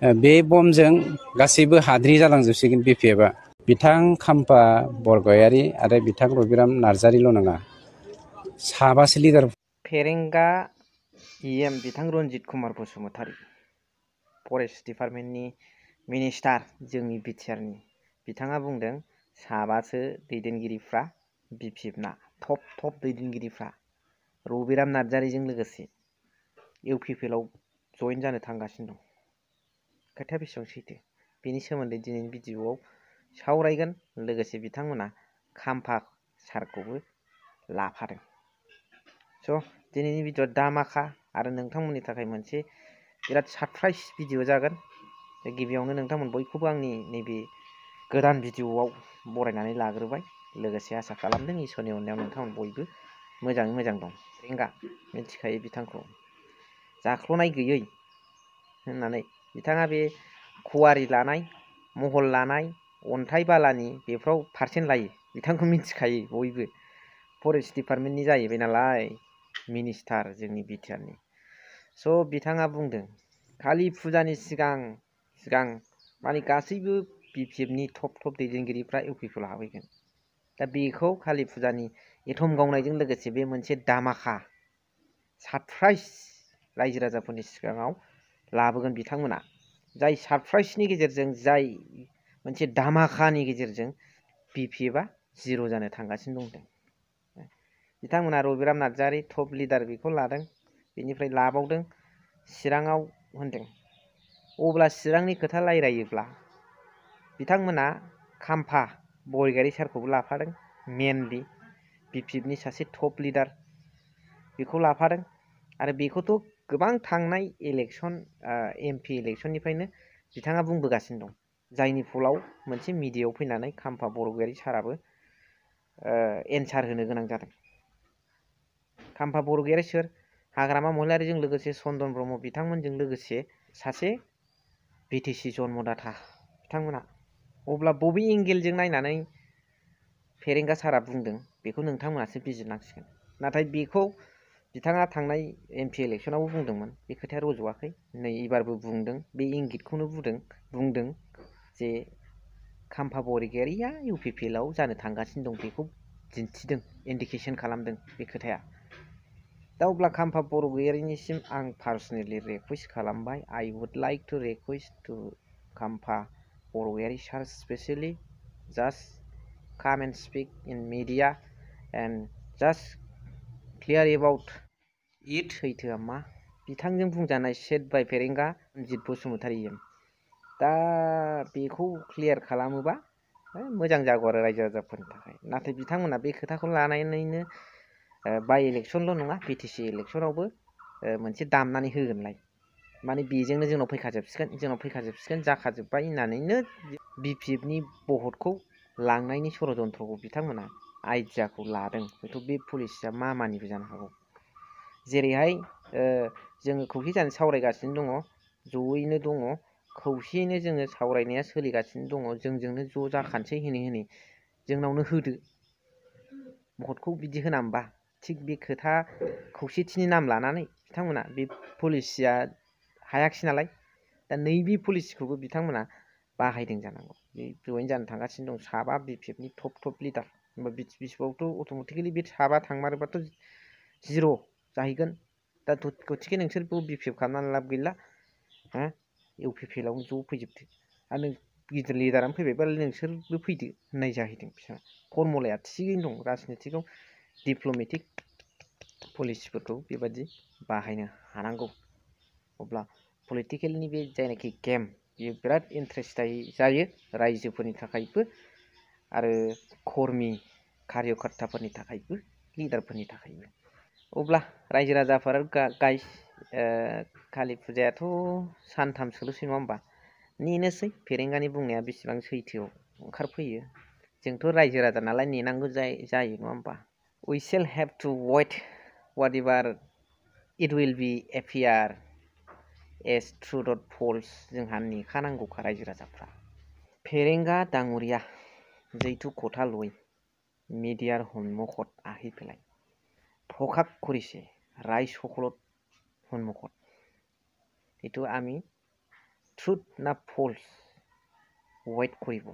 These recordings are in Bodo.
बे बमजों गासैबो हाद्रि जालांजोबसिगोन BPF-आ। बिथां खाम्फा बरगयारी आरो बिथां रबिराम नार्जारिल' नङा, 7 लिडार। फेरेंगा EM बिथां रन्जित कुमार बसुमतारी, फरेस्ट डिपार्टमेन्टनि मिनिस्टार जोंनि बिटिआरनि, बिथाङा बुंदों 7 दैदेनगिरिफ्रा BPF ना टप दैदेनगिरिफ्रा रबिराम नार्जारिजों लोगोसे UPPL-आव जइन जानो थांगासिनो दं। खोथाया बेसेबां सैथो बेनि सोमोन्दै दिनैनि भिडिअ'आव सावरायगोन। लोगोसे बिथांमोना खाम्फा सारखौबो लाफादों। स' दिनैनि भिडिअ'आ दामाखा आरो नोंथांमोननि थाखाय मोनसे बिराद सारप्राइज भिडिअ' जागोन। गिबियावनो नोंथांमोन बयखौबो आंनि नैबे गोदान भिडिअ'आव बरायनानै लाग्रोबाय। लोगोसे आसा खालामदों इसोरनि अननायाव नोंथांमोन बयबो मोजाङै मोजां दं। फेरेंगा मिथिखायो बिथांखौ जाख्ल'नाय गैयै होननानै। बिथाङा बे खुवारि लानाय, महल लानाय, अन्थाइ बालानि बेफ्राव पारसेन्ट लायो। बिथांखौ मिथिखायो बयबो। फरेस्ट डिपार्टमेन्टनि जाहैबाय नालाय मिनिस्टार जोंनि बिटिआरनि। स' बिथाङा बुंदों कालि फुजानि सिगां माने गासैबो BPF-नि टप दैदेनगिरिफ्रा UPPL-आव हाबहैगोन। दा बेखौ कालि फुजानि एथम गावनायजों लोगोसे बे मोनसे दामाखा सारप्राइज रायजो राजाफोरनि सिगाङाव लाबोगोन बिथांमोना। जाय सारप्राइजनि गेजेरजों, जाय मोनसे दामाखानि गेजेरजों BPF-आ जिर' जानो थांगासिनो दं। बिथांमोना रबिराम नार्जारी टप लिडार बेखौ लादों। बेनिफ्राय लाबावदों चिराङाव होनदों। अब्ला चिरांनि खोथा रायलायोब्ला बिथांमोना खाम्फा बरगयारी सारखौबो लाफादों। मेनलि BPF-नि सासे टप लिडार बेखौ लाफादों। आरो बेखौथ' गोबां थांनाय इलेक्सन MP इलेक्सननिफ्रायनो बिथाङा बुंबोगासिनो दं। जायनि फलाव मोनसे मिडियायाव फैनानै खाम्फा बरगयारी साराबो एन्सार होनो गोनां जादों। खाम्फा बरगयारी सोर? हाग्रामा महिलारिजों लोगोसे चन्दन ब्रह्म बिथांमोनजों लोगोसे सासे BTC जन्मदाता बिथांमोना। अब्ला बबे एंगेलजों नायनानै फेरेंगा सारा बुंदों बेखौ नोंथांमोनासो बिजिरनांसिगोन। नाथाय बेखौ बिथाङा थांनाय MP इलेक्सनावबो बुंदोंमोन। बे खोथाया रज'वाखै। नै एबारबो बुंदों, बे इंगितखौनो बुंदों जे खाम्फा बरगयारीया UPPL-आव जानो थांगासिनो दं। बेखौ दिन्थिदों, इन्डिकेसन खालामदों बे खोथाया। दा अब्ला खाम्फा बरगयारीनिसिम आं पार्सनेलि रिकुवेस्ट खालामबाय। I would like to request to खाम्फा बरगयारी सार specially just come and speak in media and just clear about it। सैथोआ मा? बिथांजों बुंजानाय सेट बाय फेरेंगा रन्जित बसुमतारी। दा बेखौ क्लियार खालामोबा मोजां जागौ आरो रायजो राजाफोरनि थाखाय। नाथाय बिथांमोना बे खोथाखौ लानानैनो बाय इलेक्सनल' नङा, BTC इलेक्सनावबो मोनसे दामनानै होगोनलाय। माने बेजोंनो जोंनाव फैखाजोबसिगोन जाखाजोब्बाय होननानैनो BPF-नि भटखौ लांनायनि षड़यन्त्रखौ बिथांमोना आइडियाखौ लादों। हयथ' बे पलिसिया मानिबो जानो हागौ। जेरैहाय जोङो खौसे जानो सावरायगासिनो दङ, जयैनो दङ, खौसेयैनो जोङो सावरायनाया सोलिगासिनो दङ। जोंजोंनो ज' जाखानोसै होनै जोंनावनो होदो भटखौ बिदि होना होमबा। थिग बे खोथा खौसेथिनि नाम लानानै बिथांमोना बे पलिसिया हायाखिसै नालाय। दा नैबे पलिसिखौबो बिथांमोना बाहायदों जानांगौ। बे जयेन जानो थांगासिनो दं 7 BPF-नि टप लिडार। होमबा BPF-आवथ' अट'मेटिकेलि बे 7 थांमारोबाथ' जिर' जाहैगोन। दा गथिखे नोंसोरबो BPF खालामनानै लाब गैला। UPPL-आवनो ज' फैजोबदो। आरो नों गिदिर लिडारानो फैबायबा नोंसोरबो फैदो होननाय जाहैदों। बिसोर फर्मुलाया थिगैनो दं। राजनितिकआव डिप्ल'मेटिक पलिसिफोरखौ बेबादि बाहायनो हानांगौ। अब्ला पलिटिकेलनि बे जायनाखि गेम बेयो बिराद इन्ट्रेस्ट जायो रायजोफोरनि थाखायबो आरो कर्मि कार्यकर्ताफोरनि थाखायबो, लिडारफोरनि थाखायबो। अब्ला रायजो राजाफोरा गाइस, कालि फुजायाथ' सानथामसोल'सै नङा होमबा? नेनोसै फेरेंगानि बुंनाया बेसेबां सैथोआव ओंखारफैयो। जोंथ' रायजो राजा नालाय नेनांगौ जायो नङा होमबा? We shall have to wait whatever it will be appear as true or false। जोंहा नेखानांगौखा रायजो राजाफ्रा। फेरेंगा डाঙरिया जैतु কথা লৈ মিডিয়াৰ সন্মুখত আহি পেলাই প্ৰকাশ কৰিছে ৰাইজসকলৰ সন্মুখত। এইটো আমি ট্ৰুথ না ফলস ওয়েট কৰিব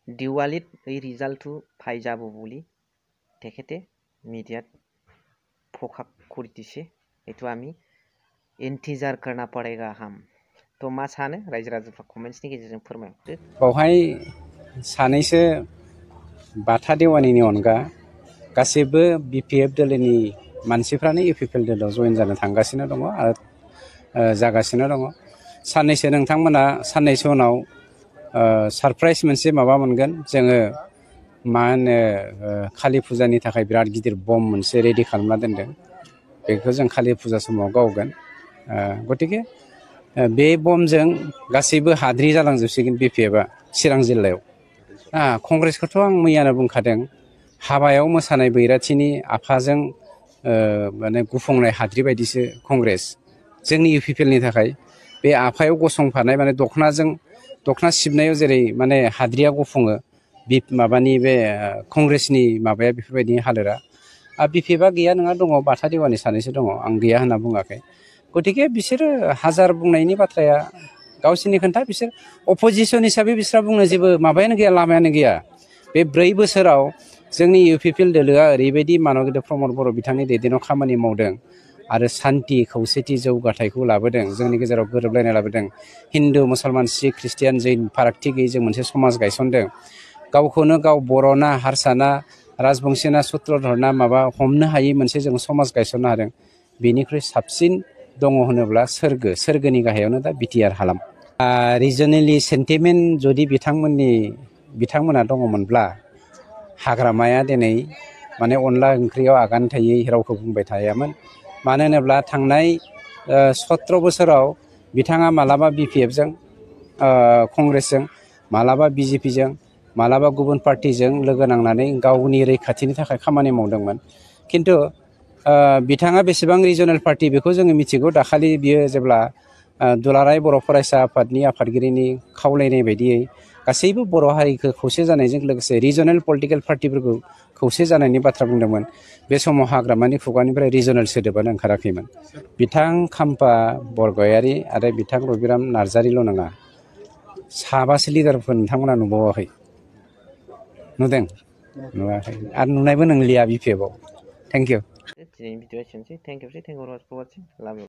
দিৱালীত এই ৰিজাল্টটো পাই যাব বুলি তেখেতে মিডিয়াত প্ৰকাশ কৰি দিছে এইটো আমি ইন্তিজাৰ करना पड़ेगा हम তো मा सानो रायजो राजाफ्रा कमेन्ट्सनि गेजेरजों फोरमायहरदो बावहाय सानैसो बाथा देवानिनि अनगा गासैबो BPF दोलोनि मानसिफ्रानो UPPL दोलोआव जइन जानो थांगासिनो दङ आरो जागासिनो दङ साननैसो नोंथांमोना साननैसो उनाव सरप्राइज मोनसे माबा मोनगोन जोङो मा होनो काली फुजानि थाखाय बिराद गिदिर बम मोनसे रेडि खालामना दोनदों बेखौ जों काली फुजा समाव गावगोन गतिके बे बमजों गासैबो हाद्रि जालांजोबसिगोन BPFआ चिरां जिल्लायाव कंग्रेसखौथ' आं मैयानो बुंखादों हाबायाव मोसानाय बैराथिनि आफाजों माने गुफुंनाय हाद्रि बायदिसो कंग्रेस जोंनि UPPLनि थाखाय बे आफायाव गसंफानाय माने दखना सिबनायाव जेरै माने हाद्रिया गुफुङो माबानि बे कंग्रेसनि माबाया बेफोरबायदि हालोरा BPFआ गैया नङा दङ बाथा देवानि सानैसो दङ आं गैया होनना बुङाखै गतिके बिसोरो हाजार बुंनायनि बाथ्राया गावसोरनि खोन्था बिसोर अपोजिसन हिसाबै बिसोरा बुंनो जेबो माबायानो गैया लामायानो गैया बे 4 बोसोराव जोंनि UPPL दोलोआ ओरैबायदि मानबगेन्द्र प्रमद बर' बिथांनि दैदेननायाव खामानि मावदों आरो शान्ति खौसेथि जौगाथायखौ लाबोदों जोंनि गेजेराव गोरोबलायनाय लाबोदों हिन्दु मुसलमान सिख ख्रिस्टियान जैन फारागथि गैयै जों मोनसे समाज गायसनदों गावखौनो गाव बर'ना हारसाना राजबंशीना सुत्रधरना माबा हमनो हायै मोनसे जों समाज गायसननो हादों बेनिख्रुइ साबसिन दङ होनोब्ला सोरगोनि गाहायावनो दा BTR हालाम रिजनेलि सेन्टिमेन्ट जुदि बिथांमोना दङमोनब्ला हाग्रामाया दिनै माने अनला ओंख्रियाव आगान थायै रावखौ बुंबाय थायामोन मानो होनोब्ला थांनाय 17 बोसोराव बिथाङा मालाबा BPFजों कंग्रेसजों मालाबा BJPजों मालाबा गुबुन पार्टिजों लोगो नांनानै गावनि रैखाथिनि थाखाय खामानि मावदोंमोन किन्तु बिथाङा बेसेबां रिजनेल पार्टि बेखौ जोङो मिथिगौ दाखालि बियो जेब्ला दुलाराय बर' फरायसा आफादनि आफादगिरिनि खावलायनाय बायदियै गासैबो बर' हारिखौ खौसे जानायजों लोगोसे रिजनेल पलिटिकेल पार्टिफोरखौ खौसे जानायनि बाथ्रा बुंदोंमोन बे समाव हाग्रामानि खुगानिफ्राय रिजनेल सोदोबानो ओंखाराखैमोन बिथां खाम्फा बरगयारी आरो बिथां रबिराम नार्जारिल' नङा 7 लिडारफोर नोंथांमोना नुबावाखै नुदों नुवाखै आरो नुनायबो नंलिया BPFआव थेंक इउ दिनैनि भिडिअ एसेनोसै थेंक इउ फर वाचिं लाभ इउ